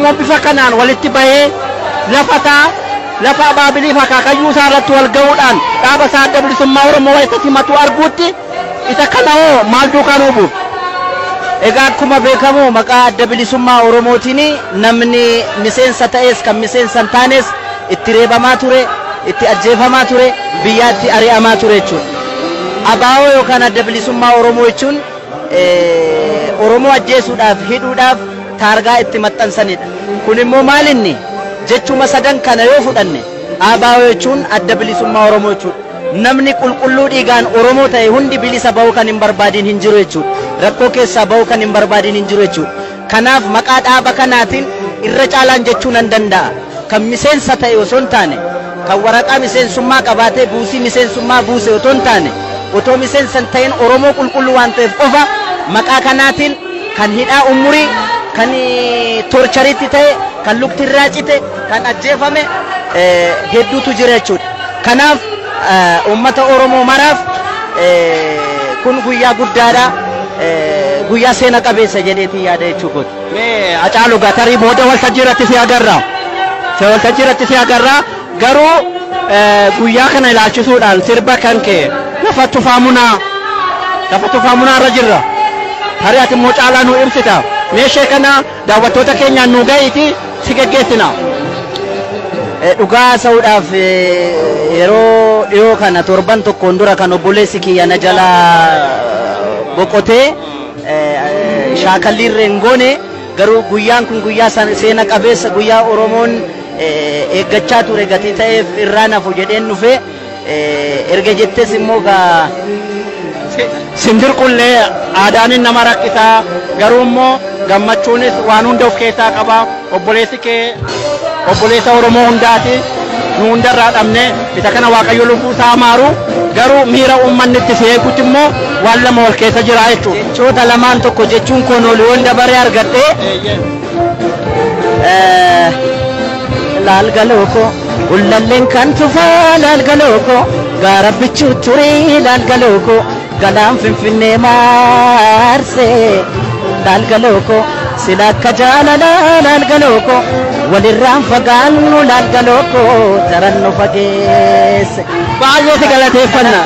Oromoon bifa kanaan walitti bahee lafataa lafa abaabiliif akaakayyuu isaa irratti wal ga'uudhaan dhaaba isaa Adda Bilisummaa Oromoo walitti simatu arguutti isa kana hoo maal duukaa nuu buufte? Egaa akkuma beekamu maqaa Adda Bilisummaa Oromootiin namni miseensa ta'es kan miseensa hin taanes itti reebamaa ture, itti ajjeefamaa ture, biyyaatti ari'amaa ture jechuudha. ABO yookaan Adda Bilisummaa Oromoo jechuun Oromoo ajjeesuudhaaf, hidhuudhaaf taargaa itti maxxansanidha. Kun immoo maal inni jechuma sadan kana yoo fudhanne ABO jechuun Adda Bilisummaa Oromoo jechuudha. Namni qulqulluu dhiigaan Oromoo ta'e hundi bilisa ba'uu kan hin barbaadin hin jiru jechuudha. Rakkoo keessaa ba'uu kan hin barbaadin hin jiru jechuudha. Kanaaf maqaa dhaaba kanaatiin irra caalaan jechuu nan danda'a. Kan miseensa ta'e osoo hin taane, kan waraqaa miseensummaa qabaatee buusii miseensummaa buuse otoo hin taane, otoo miseensa hin ta'in Oromoo qulqulluu waan ta'eef qofa maqaa kanaatiin kan hidhaa umurii, kan torchariitti ta'e, kan luktirraa cite, kan ajjeefame hedduutu jira jechuudha. Kanaaf uummata Oromoo maraaf kun guyyaa guddaadha. Guyyaa seena qabeessa jedheetii yaada jechuu kooti. Mee Hacaaluu tarii booda waltajjii irratti si agarra. Waltajjii irratti si agarra. Garuu guyyaa kana ilaalchisuudhaan sirba kan kee lafa tufaamunaa irra jirra. Tarii ati immoo caalaa nu ibsita. Meeshee kana daawwattoota keenyaan nu ga'iiti si geggeessina. Dhugaa haasa'uudhaaf yeroo dhiyoo kana torban tokkoon dura kan obboleessi kiyya na jalaa boqotee shaakalli irra hin goone, garuu guyyaan kun guyyaa seena qabeessa, guyyaa Oromoon eeggachaa ture gatii ta'eef irraa nafu jedheen dhufe. Erga jettes immoo gaa Sindirqullee aadaanin nama rakkisaa, garuu immoo gammachuunis waan hunda of keessaa qaba. Obboleessi kee obboleessa Oromoo hundaati. Nu hundarraa dhabne isa kana Waaqayyo lubbuu isaa maaru, garuu miira uummanni itti si eegutti immoo waan lama wal keessa jira jechuudha. Jechoota lamaan tokko jechuun koon ol yoon dabaree argadhe laalgalooko gullalleen kan tufaa laalgalooko gaara bichuu turii laalgalooko galaan Finfinnee maarsee laalgalooko sila akka jaalalaa laalgalooko walirraan fagaannu laalgalooko daran nu fageesse. Baay'ee si galateeffanna.